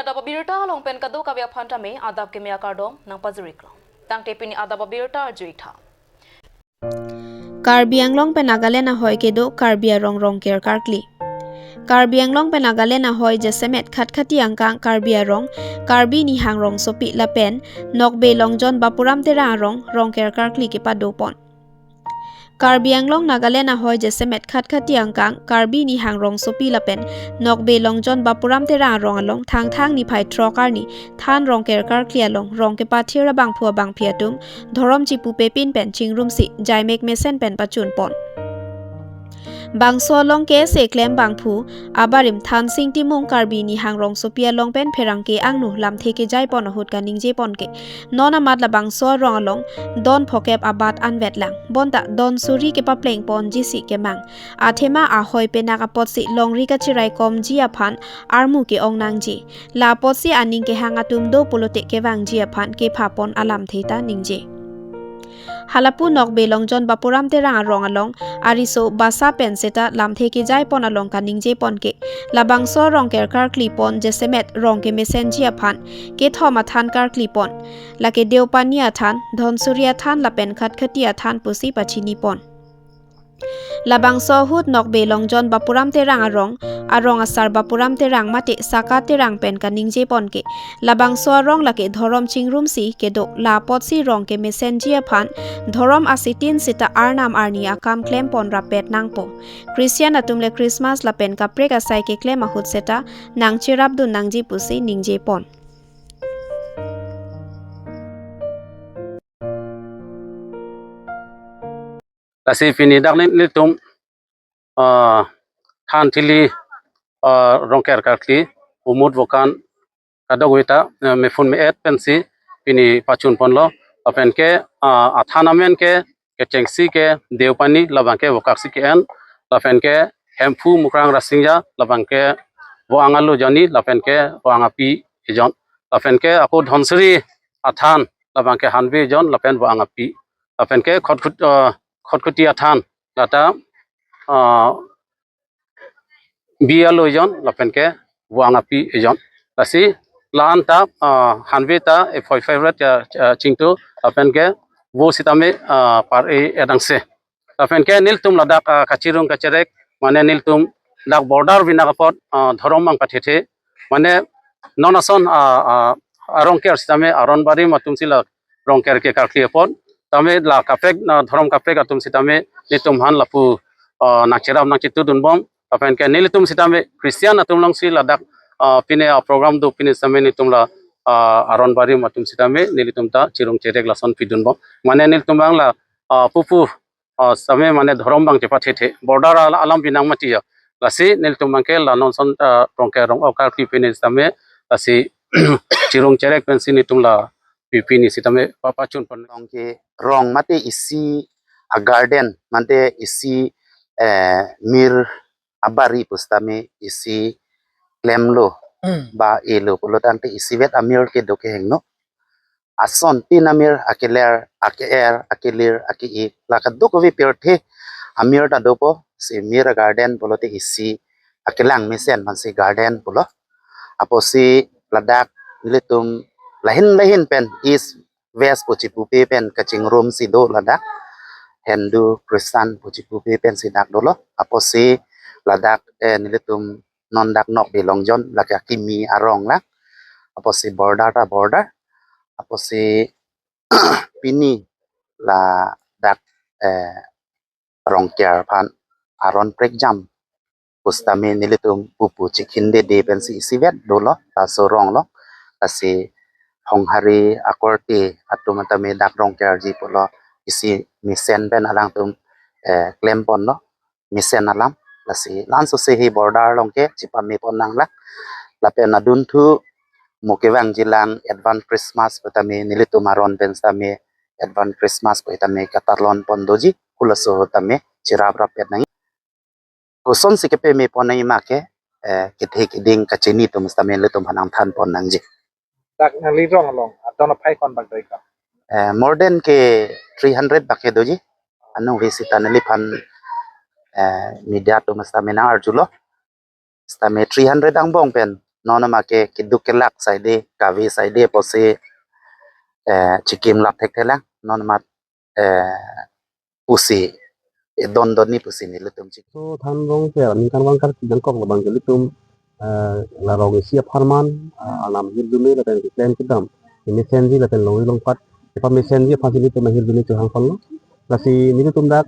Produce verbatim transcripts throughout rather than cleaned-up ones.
Adap abirta along pen kadokave aphan tame adap keme akardom nangpajiriklo. Tangte pini adap abirta arjuitha. Karbi Anglong pen Nagaland ahoi kedo Karbi arong Rongker karkli. Karbi Anglong pen Nagaland ahoi jasemet Khatkhati angkang Karbi arong, Karbi Nihang Rongsopi lapen Nokbe Longjon Bapuram Terang arong Rongker karkli kepadopon. Karbi Anglong Nagaland ahoi jasemet Khatkhati angkang Karbi Nihang Rongsopi lapen Nokbe Longjon Bapuram Terang arong along Thangthang niphai throk arni than Rongker karkli along rong kepathir abangphu abangphi atum dhorom chipupepin pen chingrumsi jaimek mesen pen pachunpon. Bangso along ke se klem bangphu abarim Thansing Timung Karbi Nihang Rongsopi along pen pherangke angno lamthe kejaipon ahut kaningjepon ke, non amat labangso arong along don phokep abat anvet lang, bonta don suri kepaplengponjisi kemang. Athema ahoi penak apotsi longri kachiraikomji aphan armu ke-ong nangji. La apotsi aning kehang atum do pulote kevangji aphan kephapon alamthe ta ningje. Halapu Nokbe Longjon Bapuram Terang arong along ariso basa pen seta lamthe kejaipon along kaningjepon ke, labangso Rongker karklipon jasemet rong kemesenji aphan kethom athan karklipon. Lake Deopani athan, Dhonsuri athan lapen Khatkhati athan pusi pachinipon. Labangso ahut Nokbe Longjon Bapuram Terang arong, arong asar Bapuram Terang mate Saka Terang pen kaningjepon ke, labangso arong lake dhorom chingrumsi kedo, la apotsi rong kemesenji aphan dhorom asitin seta arnam arni akam klempon rapet nangpo. Christian atum le Christmas lapen kaprek asai keklem ahut seta nangcherapdun nangji pusi ningjepon. Lasi pini dak nelitum, ah, than thili, ah, Rongker karkli umut vokan kadokave ta, ah, mephun me-et pensi pini pachunponlo. Lapen ke, ah, athan amen ke kechengsi ke Deopani, labang ke vokaksi ke-en, lapen ke Hemphu Mukrang Rasinja, labang ke vo-ang alo jonni, lapen ke vo-ang api ejon, lapen ke ako Dhonsuri athan, labang ke Hanve ejon lapen vo-ang api, lapen ke Khotkhut-, ah, Khotkhati athan, lata, ah, bi alo ejon lapen ke vo-ang api ejon. Lasi la-an ta, ah, Hanve ta e phoi favorite ya, ah, chingtu, lapen ke vo sitame, ah, par-e edangse. Lapen ke nelitum ladak, ah, kachirung kacherek, mane nelitum dak border binak apot, ah, dhorom mang pathethe, mane non ason, ah, ah, arongker sitame aron barim atumsi la Rongker ke karkli apot, tame la kaprek, ah, dhorom kaprek atum sitame nelitum aphan lapu, ah, nangcherap nangchitudunbom. Lapen ke nelitum sitame Christian atum alongsi ladak, ah, pine, ah, program do pine sitame nelitum la, ah, aron barim atum sitame nelitum ta chirung cherek lason pidunbom. Mane nelitum abang la, ah, pupu, ah, sitame mane dhorom abang chepathethe. Border al-, alam binang mati ya. Lasi nelitum abang ke la non ason, ah, Rongker rong-ok karkli pine sitame lasi chirung cherek pensi nelitum la pipini sitame pa-, pachunpon. Rong ke rong mate isi a-garden, mate isi, eh, mir abari pusitame isi klemlo, hmm, ba elo pulo tangte isivet amir kedo kehingno. Ason tin amir, akeler, ake-er, akelir, ake-ik, la kadokave pirthe amir ta dopo, si mir a-garden pulote isi akelang mesen aphansi garden pulo. Apotsi ladak nelitum lahin lahin pen East West pu chipupe pen kachingrumsi do ladak. Hindu, Christian pu chipupe pensi dak dolo. Apotsi ladak, eh, nelitum non dak Nokbe Longjon, lake akimi arong la. Apotsi border ta border. Apotsi pini ladak, eh, Rongker aphan aron prekjam pusitame nelitum pupu chikhin dede pensi isivet dolo, laso arong along. Lasi Honghari akorte atum tame dak Rongkerji pulo isi mesen pen alangtum, eh, klemponlo, mesen alam. Lasi la-an sose hi border along ke chipamepon nanglang. Lapen adunthu mo kevangjilang advance Christmas pu tame nelitum aron pen sitame advance Christmas pu tame katalonpon doji, halaso tame chiraprap pet nang. Kosonsi kepamepon nangji ma ke, eh, kethe keding kachini atum sitame nelitum aphan nangthanpon nangji. Dak nangli rong along adon aphai ko-an bak dei ka? Eh, more than ke three hundred bak ke doji. Anong visita neliphan, eh, media atum sitame nangarjulo. Sitame three hundred angbong pen non ma ke keduk kelak saide, kave saide pusi, eh, chikim lap thekthelang, non ma, eh, pusi, eh, don don ni pusi nelitum chik. So than rong ke ningkan vang karkli jangkok labang ke ilitum, eh, la rong isi apharman, eh, alam hirdun-e lapen keklem kedam, kemesen ji lapen long longpat, kepamesen ji aphansi ilitum hirdun-e chohang ponlo. Lasi nelitum dak,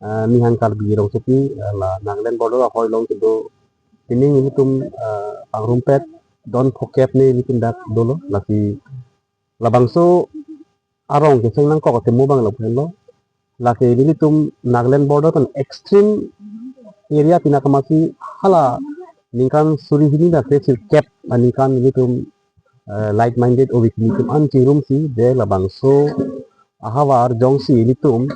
eh, Nihang Karbi Rongsopi, eh, la Nagaland border ahoi along kedo, pining ilitum, eh, pangrumpet don phokep ne ilitum dak dolo. Lasi labangso arong keseng nangkok athe mo abang lapu henlo. Lake nelitum Nagaland border pen extreme area tina kamatsi hala ningkan suri hini na kre sirkep aningkan nelitum, eh, like-minded ove kimi atum an chingrumsi je labangso ahavar jongsi ilitum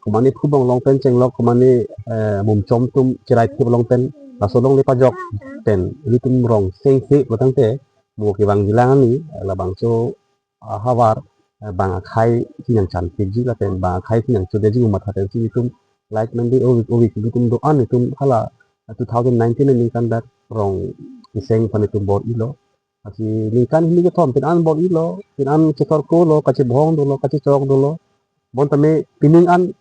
komane phubong along pen chenglok komane, eh, mumchom atum cherai thip along pen laso along le pajok pen ilitum rong sengse pulotangte mo kevangjilang ani, eh, labangso ahavar, eh, bang akhei si nangchanpikji lapen bang akhei si nangchodeji amat haten si itum like-minded ove kimi atum do-an itum hala two thousand nineteen aningkan dak rong keseng aphan itum bor-ilo. Lasi ningkan hini kethom pin an bor-ilo, pin an chetorkolo, kachebhong dolo, kachechok dolo. Bonta me pining an,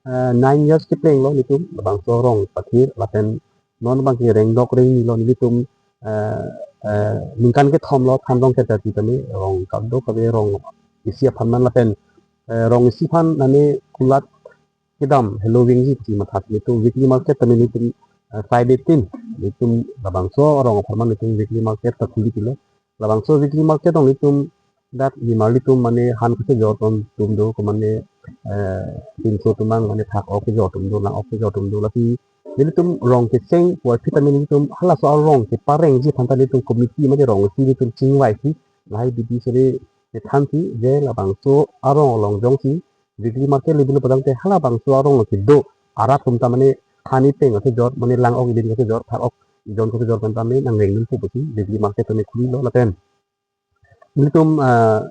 eh, nine years keplenglo nelitum labangso rong pathir lapen non abang ke rengdok rengnilo nelitum, eh, eh, ningkan kethomlo than rong ke tati tame rong kadokave rong isi apharman lapen, eh, rong isi aphan nane kulat kedam helo vingji pusi matha nelitum weekly market tame nelitum, eh, Friday tin nelitum labangso arong apharman nelitum weekly market ta khuli pilo. Labangso weekly market along nelitum dak nimarlitum mane han kachejor atum do komane, eh, pinso atum abang mane thak-ok kejor atum do, lang-ok kejor atum do. Lasi nelitum rong keseng puvoiphit tame nelitum halaso arong keparengji aphan ta nelitum committee mane rong isi nelitum chingvaisi lahai bidi sore kethansi je labangso arong along jongsi weekly market le bilo pulotangte halabangso arong along kedo arat atum ta mane han ipeng kachejor mane lang-ok idin kachejor thak-ok ijon kachejor pen tame nangrengdunpo pusi weekly market tame khulilo lapen nelitum, ah,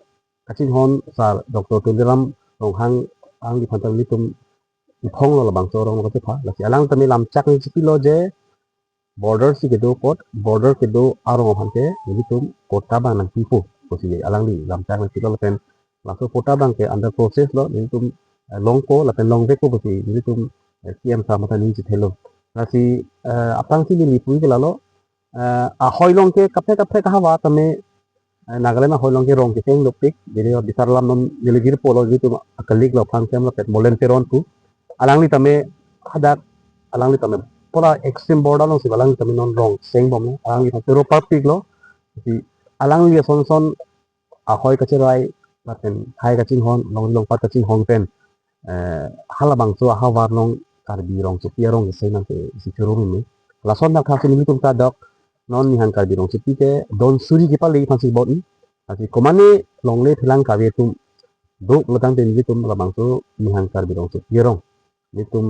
kachinghon Sir Doctor Tuliram Ronghang alangli aphan ta nelitum iphonglo labangso arong along kachepha. Lasi alang tame lamchak nangchipilo je border si kedo apot, border kedo arong aphan ke nelitum patta abang nangpipo pusi alangli lamchak nangchipilo lapen laso patta abang ke under process lo, nelitum, eh, longpo lapen longvekpo pusi nelitum, eh, C M sir matha ning chithelo. Lasi, eh, aphrangsi neli pu ke lalo, eh, ahoi along ke kaprek kaprek ahavar tame, eh, Nagaland ahoi along ke rong keseng dopik, jadi bisar alam non neli jirpo lo, jadi itum akolleague lo aphan ke lapen Molen Teron pu. Alangli tame hadak, alangli tame pura extreme border alongsi alangli tame non rong sengbomlo, alangli tame pura parpiklo. Jadi alangli ason son ahoi kacherai lapen hai kachinghon, long longpat kachinghon pen, eh, halabangso ahavar along Karbi Rongsopi arong keseng nangkesi choro meme. Lason dak thasi nelitum kadok non Nihang Karbi Rongsopi ke don suri kepale aphansi bor-i. Lasi komane longle phelang kave atum do pulotangte nelitum labangso Nihang Karbi Rongsopi arong nelitum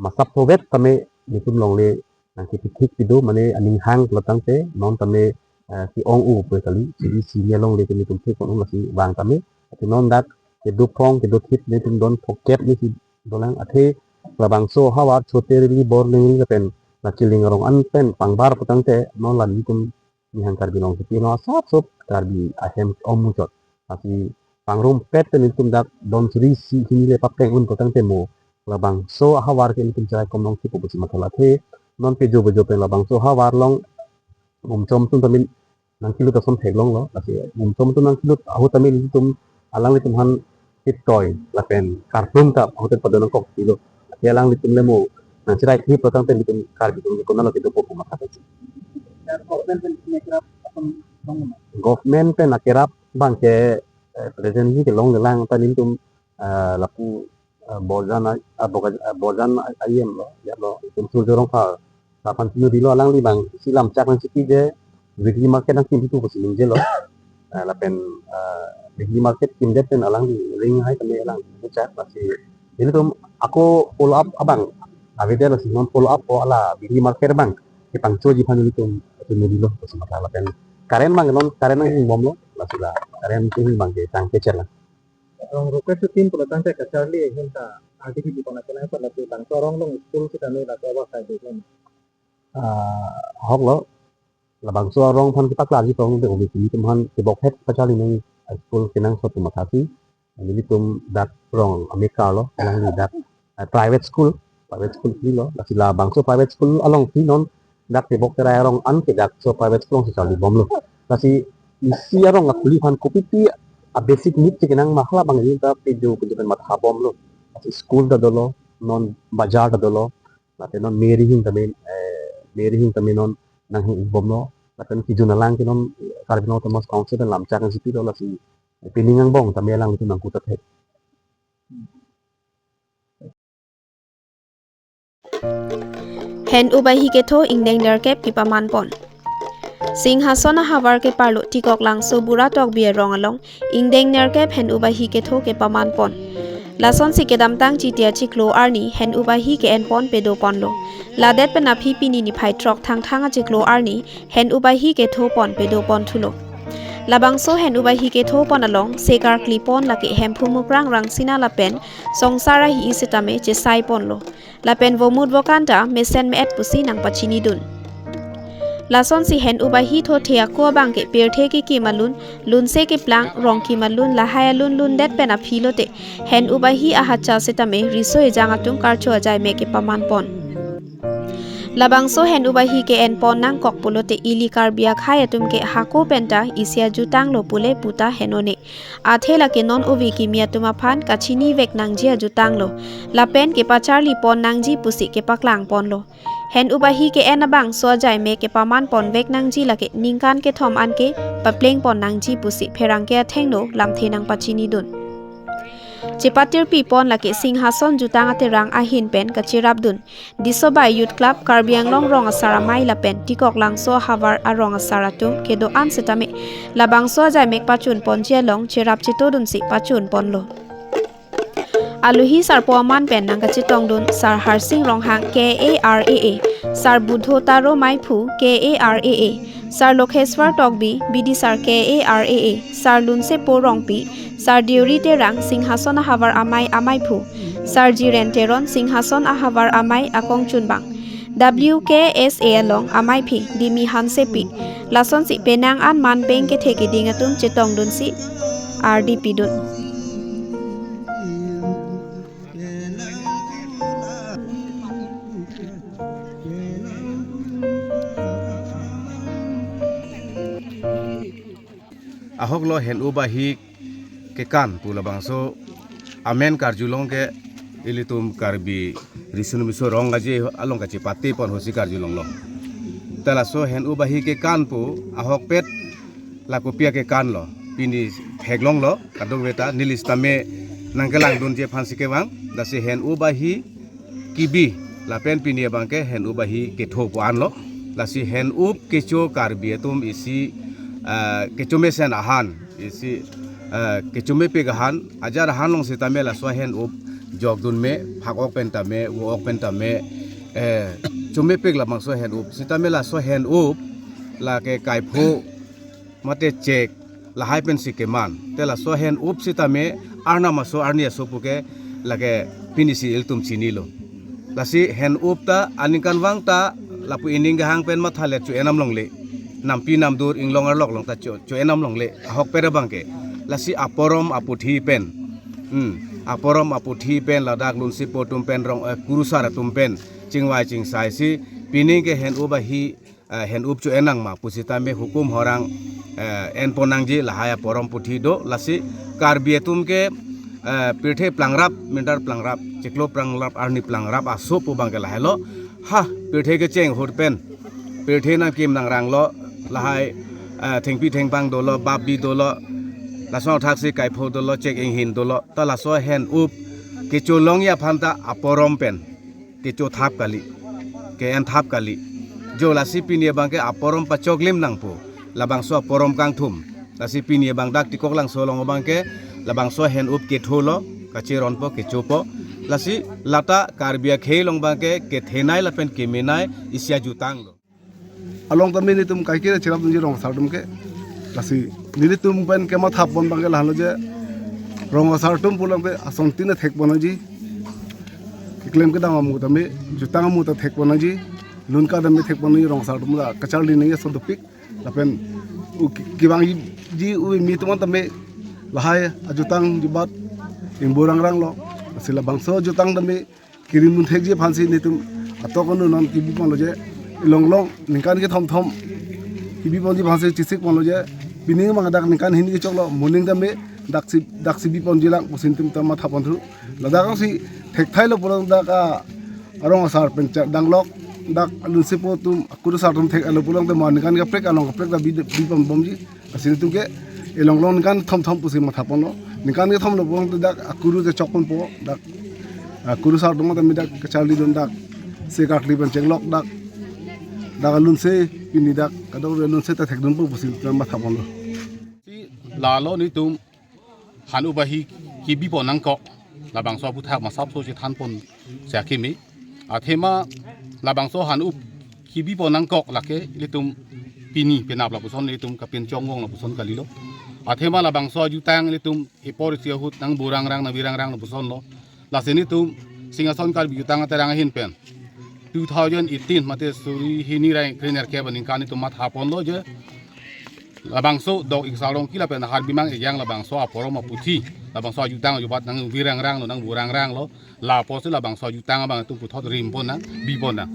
masap sovet tame nelitum longle nangkepithik pido mane aning hang pulotangte non tame, eh, si-ong-o pu kali, si isi along le nelitum thik ong lasi vang tame. Athe non dak kedo phong kedo thip nelitum don phokep neli si dolang athe labangso ahavar Chote Rili, Bor Lengri lapen la Kiling arong an pen pangbar pulotangte non la nelitum Nihang Karbi Rongsopi along asap sop Karbi ahem omuchot. Lasi pangrumpet te nelitum dak don suri isi hini le papleng un pulotangte mo labangso ahavar ke nelitum cherai kom longthipo pusi matha. Athe non pejo pejo pen labangso ahavar along mumchom atum tame nangkelut ason theklonglo. Lasi mumchom atum nangkelut ahut tame nelitum alanglitum aphan pitoi lapen karplum ta ahut padon nangkok pilo. Athe alanglitum le mo nangcherai thip pulotangte nelitum Karbi atum ke konatlo kedopo pu matha. Government pen akerap abang ke, eh, presently ke longlelang ta nelitum, eh, lapu, eh, Borjan a, ah, Boga-, ah, Borjan a, a-E M lo, ya lo, itum Surjya Rongphar. Lapen sinu dilo alangli abang si lamchak nangchipi je weekly market nangkimpipo pusi ningjelo. Eh, lapen, eh, weekly market kimdet pen alangli ring hai tame alang buchak lasi nelitum ako follow up abang avedet lasi non follow up o hala weekly market abang kepangchoji aphan nelitum atum neli lo pusi matha lapen current abang non current nanghingbomlo lasi la current kehing abang ke tang kecher lang. Rong roket si tin pulotangte kacharli ahin ta adi di pona kena pala tu langso rong long school kita ni la ke awak sai de kan. Ah, ahok lo. Labangso arong aphan kepaklarji tong te obi kili atum aphan kebok het pacharli nang school kenangsot atum athasi. Nelitum dak rong amekar lo, alangli dak, eh, private school, private school kali lo, lasi labangso private school alongsi non dak tebok terai arong an ke dak so private school alongsi charli bomlo. Lasi isi arong akhuli aphan kopipi a basic need si kenang ma hala abang ta pedo pedo pen matha bomlo. Lasi school ta dolo, non bajar ta dolo, lasi non meri hing tame, eh, meri hing tame non nanghe bomlo. Lasi kejun alang ke non Karbi Anglong Autonomous Council pen lamchak nangsi pilo, lasi pining angbong tame alanglitum nangkutat he. Hen-up ahi ketho ingdeng nerkep kepaman pon. Singhason ahavar keparlo Tikoklangso Bura Tokbi arong along ingdeng nerkep hen-up ahi ketho kepaman pon. Lasonsi kedamtang Chiti achiklo arni hen-up ahi ke-en pon pedo ponlo. Ladet pen aphi pini niphai throk Thangthang achiklo arni hen-up ahi ketho pon pedo pon thulo. Labangso hen-up ahi ketho pon along sekar kli pon lake Hemphu Mukrang Rangsina lapen Songsar ahi sitame chesai ponlo. Lapen vomut vokan ta mesen me-et pusi nangpachinidun. Lasonsi hen-up ahi thothe ako abang ke pirthe kekim alun, lunse keplang, rong kim alun, lahai alun lundet pen aphi lote hen-up ahi ahacha sitame riso ejang atum karcho ajai me kepaman pon. Labangso hen-up ahi ke-en pon nangkok pulote ili Karbi akhei atum ke hako penta isi ajutang lo pule puta henone. Athe lake non ovi kimi atum aphan kachinivek nangji ajutang lo. Lapen kepacharli pon nangji pusi kepaklang ponlo. Hen-up ahi ke-en abang so ajai me kepaman ponvek nangji lake ningkan kethom an ke papleng pon nangji pusi pherangke athengno lamthe nangpachinidun. Chepatirpi pon lake Singhason jutang aterang ahin pen kacherapdun Disobai Youth Club, Karbi Anglong Rong Asar Amei lapen Tikoklangso ahavar arong asar atum kedo-an sitame labangso ajai mek pachun ponji along cherap chetodunsi pachun ponlo. Alohi sarpo aman pen nangkachetongdun Sar Harsing Ronghang K A R A A, Sar Budho Taro Meiphu K A R A A, Sar Lokheswar Tokbi, B D Sar K A R A A, Sar Lunsepo Rongpi, Sar Deuri Terang Singhason ahavar amei ameiphu, Sar Jiren Teron Singhason ahavar amei akongchunbang, W K S A along ameiphi Dimi Hansepi, lasonsi penang an man peng kethe keding atum chetongdunsi ardi pidun. Ahok lo hen-up ahi kekan pu labangso amen karjulong ke ilitum Karbi riso-nimso rong aje along kachepate pon hosi karjulonglo. Ta laso hen-up ahi kekan pu ahokpet la kopi akekan lo. Pini theklonglo kadokave ta neli sitame nangkelangdunji aphansi kevang. Lasi hen-up ahi kebi lapen pini abang ke hen-up ahi ketho pu anlo. Lasi hen-up kecho Karbi atum isi, ah, kecho mesen ahan, isi, ah, kecho mepik ahan, ajar ahan along sitame laso hen-up jokdun me, phak-ok pen tame, vo-ok pen tame, eh, chomepik labangso hen-up. Sitame laso hen-up lake kaipho mate chek lahai pensi keman. Te laso hen-up sitame arnam aso arni aso puke lake pinisi ilitum chinilo. Lasi hen-up ta aningkanvang ta lapu ining kehang pen mathalet cho-enam longle. Nampi namdur inglong arlok along ta cho, cho-enam longle. Ahokpet abang ke. Lasi aporom aputhi pen. Hmm. Aporom aputhi pen ladak Lunsepo atum pen rong, eh, kurusar atum pen chingvai chingsai si pining ke hen-up ahi, eh, hen-up cho-en nangma pusitame hukum horang, eh, en pon nangji lahai aporom puthi do. Lasi Karbi atum ke, eh, pirthe plangrap, mintar plangrap, chiklo plangrap, arni plangrap aso pu abang ke lahai lo. Ha, pirthe kecheng ahut pen pirthe nangkim nangrang lo, lahai, eh, thengpi thengphang dolo, bap bi dolo, lason thaksi kaipho dolo, chek inghin dolo, ta laso hen-up kecholongji aphan ta aporom pen kechothap kali, ke-enthap kali. Jo lasi pini abang ke aporom pachoklim nangpo. Labangso aporom kangthum. Lasi pini abang dak Tikoklangso along abang ke labangso hen-up ketho lo, kacheronpo, kechopo. Lasi lata Karbi akhei along abang ke kethenei lapen kemenei isi ajutang lo. Along tame nelitum kaike cherapdunji rong asar atum ke. Lasi nelitum pen kemathap pon abang ke lahenlo je rong asar atum pulang te asontin thek pon nangji. Keklem kedam amu tame, jutang amu ta thek pon nangji. Lun ka dam me thek pon rong asar atum ta kacharli nangji ason dopik. Lapen u ki-, kevangji u kimi atum an tame lahai ajutang jubat ingbo rangrang lo. Lasi labangso ajutang tame kerim dun thekji aphansi netum atok anu non kebi ponlo je, elong long ningkan kethom thom kebi ponji aphansi chesik ponlo je, pining abang dak ningkan hini kechoklo, moning tame daksi, daksi bi ponji lang pusi netum ta matha ponthu. Ladak si thekthai lo pulo dak a, arong asar pen cha danglok, dak alun sepo atum, akuru asar atum thek-et lo pulo te mo ningkan kaprek along kaprek ta bi, bi pon bomji. Lasi netum ke elong long ningkan thom thom pusi matha ponlo. Ningkan kethom lo pulo te dak akuru te chok ponpo, dak akuru asar atum tame dak kacharli dun dak se karkli pen chenglok dak, dak alun se pini dak kadokave alun se ta thek dunpo pusi netum matha ponlo. Si lalo netum han-up ahi kebi pon nangkok, labangso aphuthak masapso chethan pon si akimi. Athema labangso han-up kebi pon nangkok lake ilitum pini penap lapuson, ilitum kapinchong vong lapuson kalilo. Athema labangso ajutang ilitum epor isi ahut nangbo rangrang nangbi rangrang lapuson lo. Lasi netum Singhason Karbi Jutang Aterang ahin pen two thousand eighteen mate suri hini ra ingkri nerkep aningkan netum matha ponlo je, labangso Dok Iksarong Ki lapen Harbimang Ejang labangso aporom aputhi, labangso ajutang ajubat nangbi rangrang lo, nangbo rangrang lo. Lapusi labangso ajutang abang netum puthot rim pon nang, bi pon nang.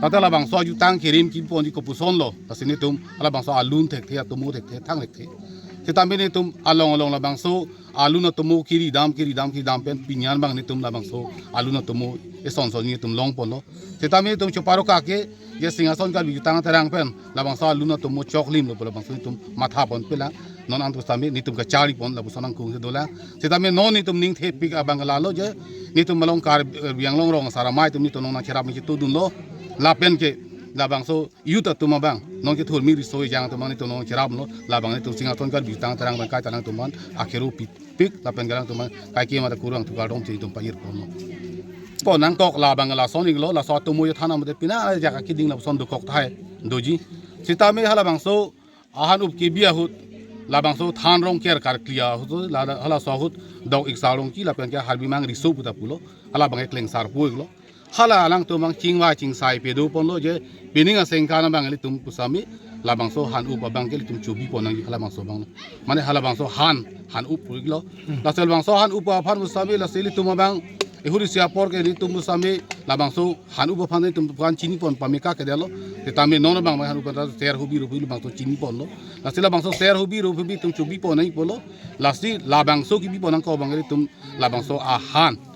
Tata labangso ajutang kerim kebi ponji kopuson lo, lasi netum labangso alun thekthe, atomo thekthe, thang thekthe. Setame netum along along labangso alun atomo kiri dam, kiri dam, kiri dam pen pini an abang netum labangso alun atomo eson son netum long ponlo. Setame netum choparo kake, je Singhason Karbi Jutang Aterang pen labangso alun atomo choklim lo pu labangso netum matha pon pela, non antu setame netum kacharli pon lapuson angkung si dolang. Setame non netum ning thepik abang lalo je, netum along Karbi Anglong rong asar amei atum netum nangcherap me chitu dunlo. Lapen ke labangso youth atum abang, non kethurmi riso ejang atum abang netum nangcherap lo, labang netum Singhason Karbi Jutang Aterang abang kaita nangtum an akero pipik, lapen galang atum an kaike mata kurang tukar dom che netum pajir ponlo. Pon nangkok labang lason iklo, laso atomo ya thana mate pina ajak akeding lapuson dokok thai doji. Setame halabangso ahan-up kebi ahut, labangso than rong ker karkli ahut, la, la, halaso ahut Dok Iksarong Ki lapen ke Harbimang Riso puta pulo, halabang ke klengsar pu iklo. Hala alangtum abang chingvai chingsai pedo ponlo je, pining asengkan abang ilitum pusitame labangso han-up abang ke ilitum chobi pon nangji halabangso abang. Mane halabangso han, han-up pu iklo. Lasi labangso han-up aphan pusitame lasi ilitum abang, ehuri isi apor ke ilitum pusitame labangso han-up aphan netum aphan chini pon pameka kedelo. Setame non abang han-up aphan ser hobi ropi labangso chini ponlo. Lasi labangso ser hobi ropi netum chobi pon nangji pulo. Lasi labangso kebi pon nangkok abang ilitum labangso ahan,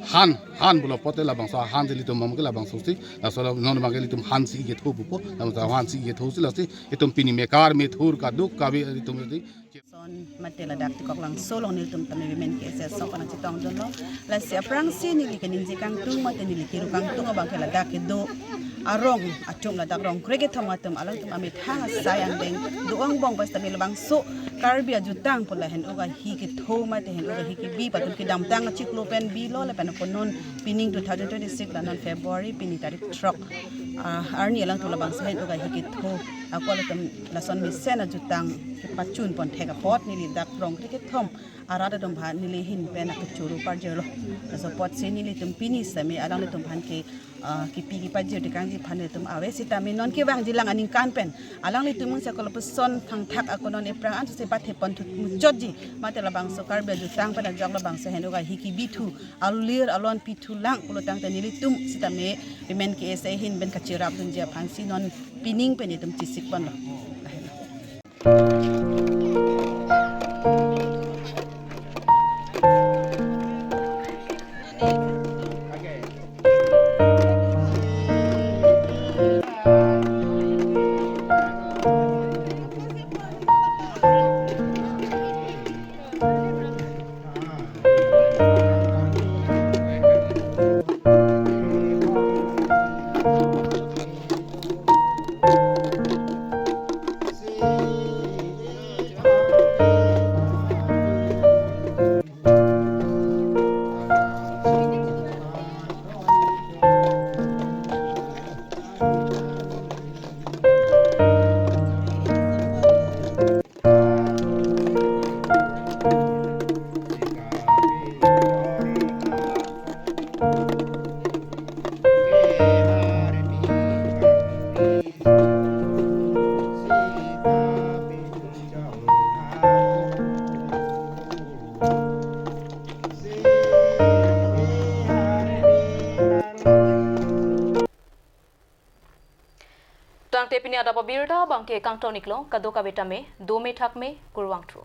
han, han pulo pote labangso ahan si ilitum abang ke labangso si, laso non abang ke ilitum han si ketho pupo, labangso han si ketho si lasi itum pini mekar methur kaduk kabe ilitum si. Son mate ladak Tikok Langso along nelitum tame Women K S A asong kana chetong dunlo. Lasi aphrangsi neli keningje kangtung mate neli kiru kangtung abang ke ladak kedo arong atum, ladak rong krekethom atum, alangtum amethang asai angdeng do-ong bong bas tame labangso Karbi ajutang pu la hen-uk ahi ketho mate hen-uk ahi kebi pu atum kedamtang achiklo pen bilo lapen ako non pining two thousand twenty-six la non February pini tarik throk, ah, arni alangtum labangso hen-uk ahi ketho ako latum lason mesen ajutang kepachun pon thek apot neli dak rong krekethom arat atum aphan neli ahin pen akechoro parjirlo. Laso apotsi nelitum pini sitame alanglitum aphan ke, ah, kepi kepajir tekangji aphan nelitum ave, sitame non kevangji lang aningkan pen alanglitum mungsa kolapuson thangthak ako non ephrang an si pathe pon thu muchotji mate labangso Karbi ajutang pen ajok labangso hen-uk ahi kebi thu alir alon pithu lang pulo tangte nelitum sitame Women K S A ahin pen kacherap dunji aphansi non pining pen itum chesik ponlo. Te pini adap abirta abangke kangton iklo, kadokave tame dome thakme, kurvangthu.